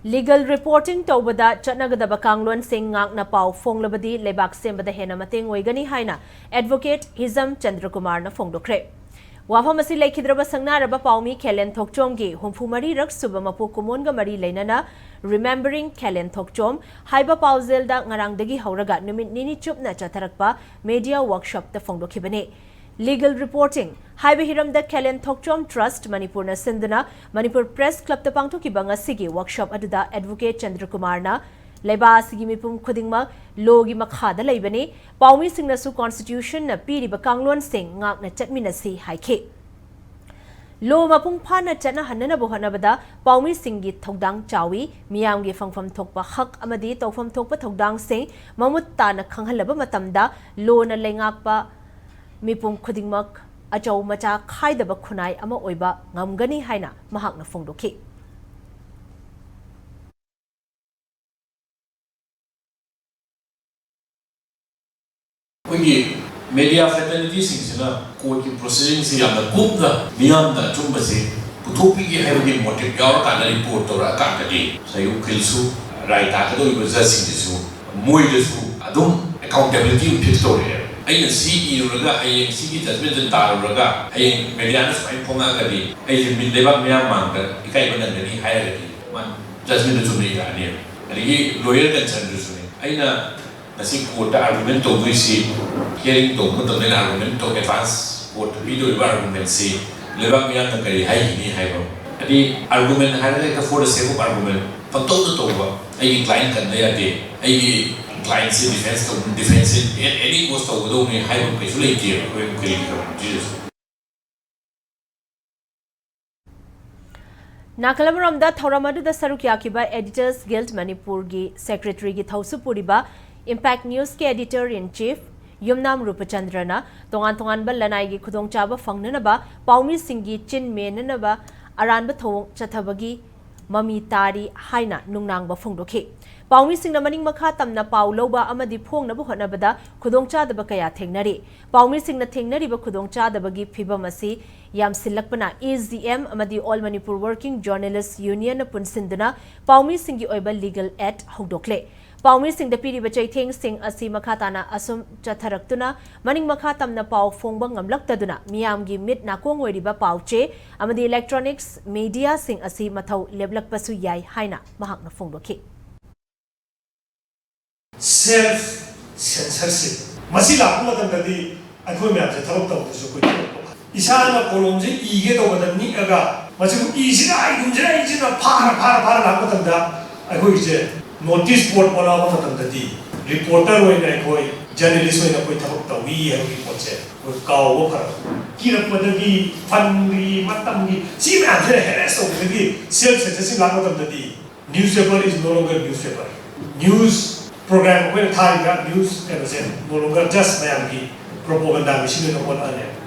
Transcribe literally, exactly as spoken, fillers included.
Legal reporting ꯇꯧꯕꯗ ꯆꯠꯅꯒꯗꯕ ꯀꯥꯡꯂꯣꯟꯁꯤꯡ ꯉꯥꯛꯅ ꯄꯥꯎ ꯐꯣꯡꯂꯕꯗꯤ ꯂꯩꯕꯥꯛ ꯁꯦꯝꯕꯗ ꯍꯦꯟꯅ ꯃꯇꯦꯡ ꯑꯣꯏꯒꯅꯤ ꯍꯥꯏꯅ Advocate ꯍꯤꯖꯝ ꯆꯟꯗ꯭ꯔꯀꯨꯃꯥꯔꯅ ꯐꯣꯡꯗꯣꯛꯈ꯭ꯔꯦ꯫ ꯋꯥꯐꯝ ꯑꯁꯤ ꯂꯩꯈꯤꯗ꯭ꯔꯕ ꯁꯪꯅꯥꯔꯕ ꯄꯥꯎꯃꯤ ꯈꯦꯂꯦꯟ ꯊꯣꯛꯆꯣꯝꯒꯤ ꯍꯨꯝꯐꯨ ꯃꯔꯤꯔꯛ ꯁꯨꯕ ꯃꯄꯣꯛ ꯀꯨꯝꯑꯣꯟꯒ ꯃꯔꯤ ꯂꯩꯅꯅ Remembering ꯈꯦꯂꯦꯟ ꯊꯣꯛꯆꯣꯝ ꯍꯥꯏꯕ ꯄꯥꯎꯖꯦꯜꯗ ꯉꯔꯥꯡꯗꯒꯤ ꯍꯧꯔꯒ ꯅꯨꯃꯤꯠ ꯅꯤꯅꯤ ꯆꯨꯞꯅ ꯆꯠꯊꯔꯛꯄ media workshopꯇ ꯐꯣꯡꯗꯣꯛꯈꯤꯕꯅꯤ꯫ Legal reporting ꯍꯥꯏꯕ ꯍꯤꯔꯝꯗ ꯈꯦꯂꯦꯟ ꯊꯣꯛꯆꯣꯝ Trust ꯃꯅꯤꯄꯨꯔꯅ ꯁꯤꯟꯗꯨꯅ ꯃꯅꯤꯄꯨꯔ Press Clubꯇ ꯄꯥꯡꯊꯣꯛꯈꯤꯕ ꯉꯁꯤꯒꯤ workshop ꯑꯗꯨꯗ Advocate ꯆꯟꯗ꯭ꯔꯀꯨꯃꯥꯔꯅ ꯂꯩꯕꯥꯛ ꯑꯁꯤꯒꯤ ꯃꯤꯄꯨꯝ ꯈꯨꯗꯤꯡꯃꯛ lawꯒꯤ ꯃꯈꯥꯗ ꯂꯩꯕꯅꯤ, ꯄꯥꯎꯃꯤꯁꯤꯡꯅꯁꯨ Constitutionꯅ ꯄꯤꯔꯤꯕ ꯀꯥꯡꯂꯣꯟꯁꯤꯡ ꯉꯥꯛꯅ ꯆꯠꯃꯤꯟꯅꯁꯤ ꯍꯥꯏꯈꯤ꯫ Law ꯃꯄꯨꯡ ꯐꯥꯅ ꯆꯠꯅꯍꯟꯅꯅꯕ ꯍꯣꯠꯅꯕꯗ ꯄꯥꯎꯃꯤꯁꯤꯡꯒꯤ ꯊꯧꯗꯥꯡ ꯆꯥꯎꯏ꯫ ꯃꯤꯌꯥꯝꯒꯤ ꯐꯪꯐꯝ ꯊꯣꯛꯄ ꯍꯛ ꯑꯃꯗꯤ ꯇꯧꯐꯝ ꯊꯣꯛꯄ ꯊꯧꯗꯥꯡꯁꯤꯡ ꯃꯃꯨꯠ ꯇꯥꯅ ꯈꯪꯍꯜꯂꯕ ꯃꯇꯝꯗ lawꯅ ꯂꯩꯉꯥꯛꯄ ꯃꯤꯄꯨꯝ ꯈꯨꯗꯤꯡꯃꯛ ꯑꯆꯧ ꯃꯆꯥ ꯈꯥꯏꯗꯕ ꯈꯨꯟꯅꯥꯏ ꯑꯃ ꯑꯣꯏꯕ ꯉꯝꯒꯅꯤ ꯍꯥꯏꯅ ꯃꯍꯥꯛꯅ ꯐꯣꯡꯗꯣꯛꯈꯤ꯫ ꯑꯩꯈꯣꯏꯒꯤ media fraternity ꯁꯤꯡꯁꯤꯅ courtꯀꯤ proceedingꯁꯤ ꯌꯥꯝꯅ ꯀꯨꯞꯅ ꯃꯤꯌꯥꯝꯗ ꯑꯆꯨꯝꯕꯁꯤ ꯄꯨꯊꯣꯛꯄꯤꯒꯦ ꯍꯥꯏꯕꯒꯤ motive ꯌꯥꯎꯔꯀꯥꯟꯗ report ꯇꯧꯔꯛꯑꯀꯥꯟꯗꯗꯤ ꯉꯁꯥꯏꯒꯤ ꯎꯀꯤꯜꯁꯨ, ꯔꯥꯏ ꯇꯥꯛꯀꯗꯧꯔꯤꯕ judgeꯁꯤꯡꯁꯤꯁꯨ ꯃꯣꯏꯗꯁꯨ ꯑꯗꯨꯝ accountability ꯑꯃ fix ꯇꯧꯔꯛꯑꯦꯕ꯫ ꯑꯩꯅ ꯁꯤ ꯏꯔꯨꯔꯒ ꯍꯌꯦꯡ ꯁꯤꯒꯤ judgmentꯁꯦ ꯇꯥꯔꯨꯔꯒ ꯍꯌꯦꯡ mediaꯅ ꯁꯨꯃꯥꯏꯅ ꯐꯣꯡꯉꯛꯑꯒꯗꯤ ꯑꯩꯁꯦ ꯃꯤ-, ꯂꯩꯕꯥꯛ ꯃꯤꯌꯥꯝ ꯃꯥꯡꯗ ꯏꯀꯥꯏꯕ ꯅꯪꯒꯅꯤ ꯍꯥꯏꯔꯒꯗꯤ ꯃꯥ judgmentꯗꯨ ꯆꯨꯝꯅ ꯏꯔꯛꯑꯅꯦꯕ꯫ ꯑꯗꯒꯤ lawyer consultꯗꯨꯁꯨꯅꯦ꯫ ꯑꯩꯅ ꯉꯁꯤ courtꯇ argument ꯇꯧꯗꯣꯏꯁꯤ, hearing ꯇꯧꯕ ꯃꯇꯝꯗ ꯑꯩꯅ argument ꯇꯧ, advance courtꯇ ꯄꯤꯗꯧꯔꯤꯕ argumentꯁꯤ ꯂꯩꯕꯥꯛ ꯃꯤꯌꯥꯝꯅ ꯀꯔꯤ ꯍꯥꯏꯈꯤꯅꯤ ꯍꯥꯏꯕ꯫ ꯍꯥꯏꯗꯤ argument ꯍꯥꯏꯔꯒ ꯍꯦꯛꯇ for the sake of argument ꯄꯪꯇꯧꯗ ꯇꯧꯕ, ꯑꯩꯒꯤ client ꯀꯟꯕ ꯌꯥꯗꯦ, ꯑꯩꯒꯤ clientꯁꯤ defense ꯇꯧ-, defenseꯁꯤ at any cost ꯇꯧꯒꯗꯧꯕꯅꯤ ꯍꯥꯏꯕ ꯀꯩꯁꯨ ꯂꯩꯇꯦꯕ ꯑꯩꯈꯣꯏ ꯎꯀꯤꯜꯒꯤ communityꯗꯁꯨ꯫ ꯅꯥꯀꯜ ꯑꯃꯔꯣꯝꯗ ꯊꯧꯔꯝ ꯑꯗꯨꯗ ꯁꯔꯨꯛ ꯌꯥꯈꯤꯕ Editors Guild ꯃꯅꯤꯄꯨꯔꯒꯤ secretaryꯒꯤ ꯊꯧꯁꯨ ꯄꯨꯔꯤꯕ Impact Newsꯀꯤ editor in chief ꯌꯨꯝꯅꯥꯝ ꯔꯨꯄꯆꯟꯗ꯭ꯔꯅ ꯇꯣꯉꯥꯟ ꯇꯣꯉꯥꯟꯕ ꯂꯅꯥꯏꯒꯤ ꯈꯨꯗꯣꯡꯆꯥꯕ ꯐꯪꯅꯅꯕ ꯄꯥꯎꯃꯤꯁꯤꯡꯒꯤ ꯆꯤꯟ ꯃꯦꯟꯅꯅꯕ ꯑꯔꯥꯟꯕ ꯊꯧꯑꯣꯡ ꯆꯠꯊꯕꯒꯤ ꯃꯃꯤ ꯇꯥꯔꯤ ꯍꯥꯏꯅ ꯅꯨꯡꯅꯥꯡꯕ ꯐꯣꯡꯗꯣꯛꯈꯤ꯫ ꯄꯥꯎꯃꯤꯁꯤꯡꯅ ꯃꯅꯤꯡ ꯃꯈꯥ ꯇꯝꯅ ꯄꯥꯎ ꯂꯧꯕ ꯑꯃꯗꯤ ꯐꯣꯡꯅꯕ ꯍꯣꯠꯅꯕꯗ ꯈꯨꯗꯣꯡꯆꯥꯗꯕ ꯀꯌꯥ ꯊꯦꯡꯅꯔꯤ꯫ ꯄꯥꯎꯃꯤꯁꯤꯡꯅ ꯊꯦꯡꯅꯔꯤꯕ ꯈꯨꯗꯣꯡꯆꯥꯗꯕꯒꯤ ꯐꯤꯚꯝ ꯑꯁꯤ ꯌꯥꯝꯁꯤꯜꯂꯛꯄꯅ AJM ꯑꯃꯗꯤ All Manipur Working Journalist Unionꯅ ꯄꯨꯟꯁꯤꯟꯗꯨꯅ ꯄꯥꯎꯃꯤꯁꯤꯡꯒꯤ ꯑꯣꯏꯕ legal aid ꯍꯧꯗꯣꯛꯂꯦ꯫ ꯄꯥꯎꯃꯤꯁꯤꯡꯗ ꯄꯤꯔꯤꯕ ꯆꯩꯊꯦꯡꯁꯤꯡ ꯑꯁꯤ ꯃꯈꯥ ꯇꯥꯅ ꯑꯁꯨꯝ ꯆꯠꯊꯔꯛꯇꯨꯅ ꯃꯅꯤꯡ ꯃꯈꯥ ꯇꯝꯅ ꯄꯥꯎ ꯐꯣꯡꯕ ꯉꯝꯂꯛꯇꯗꯨꯅ ꯃꯤꯌꯥꯝꯒꯤ ꯃꯤꯠ ꯅꯥꯀꯣꯡ ꯑꯣꯏꯔꯤꯕ ꯄꯥꯎ ꯆꯦ ꯑꯃꯗꯤ electronics mediaꯁꯤꯡ ꯑꯁꯤ ꯃꯊꯧ ꯂꯦꯞꯂꯛꯄꯁꯨ ꯌꯥꯏ ꯍꯥꯏꯅ ꯃꯍꯥꯛꯅ ꯐꯣꯡꯗꯣꯛꯈꯤ꯫ Self censorship ꯃꯁꯤ ꯂꯥꯛꯄ ꯃꯇꯝꯗꯗꯤ ꯑꯩꯈꯣꯏ ꯃꯌꯥꯝꯁꯦ ꯊꯕꯛ ꯇꯧꯕꯗꯁꯨ ꯑꯩꯈꯣꯏ ꯊꯕꯛ ꯇꯧꯕ꯫ ꯏꯁꯥꯅ ꯀꯣꯂꯣꯝꯁꯦ ꯏꯒꯦ ꯇꯧꯕꯗ ꯅꯤꯛꯑꯒ ꯃꯁꯤꯕꯨ ꯏꯁꯤꯔꯥ ꯏꯒꯨꯝꯁꯤꯔꯥ ꯏꯁꯤꯅ ꯐꯥꯔ ꯐꯥꯔ ꯐꯥꯔ ꯂꯥꯛꯄ ꯃꯇꯝꯗ ꯑꯩꯈꯣꯏꯒꯤꯁꯦ notice board ꯑꯣꯜꯂꯛꯄ ꯃꯇꯝꯗꯗꯤ reporter ꯑꯣꯏꯅ ꯑꯩꯈꯣꯏ journalist ꯑꯣꯏꯅ ꯑꯩꯈꯣꯏ ꯊꯕꯛ ꯇꯧꯏ ꯍꯥꯏꯕꯒꯤ ꯄꯣꯠꯁꯦ ꯑꯩꯈꯣꯏ ꯀꯥꯎꯕ ꯐꯔꯛ꯫ ꯀꯤꯔꯛꯄꯗꯒꯤ, ꯐꯟꯒꯤ, ꯃꯇꯝꯒꯤ, ꯁꯤ ꯃꯌꯥꯝꯁꯤꯅ harass ꯇꯧꯕꯗꯒꯤ self censorship ꯂꯥꯛꯄ ꯃꯇꯝꯗꯗꯤ newspaper is no longer newspaper꯫ News program ꯑꯩꯈꯣꯏꯅ ꯊꯥꯔꯤꯕ news ꯀꯩꯅꯣꯁꯦ no longer just ꯃꯌꯥꯝꯒꯤ propaganda machine ꯑꯣꯏꯅ ꯑꯣꯜꯂꯛꯑꯅꯦꯕ꯫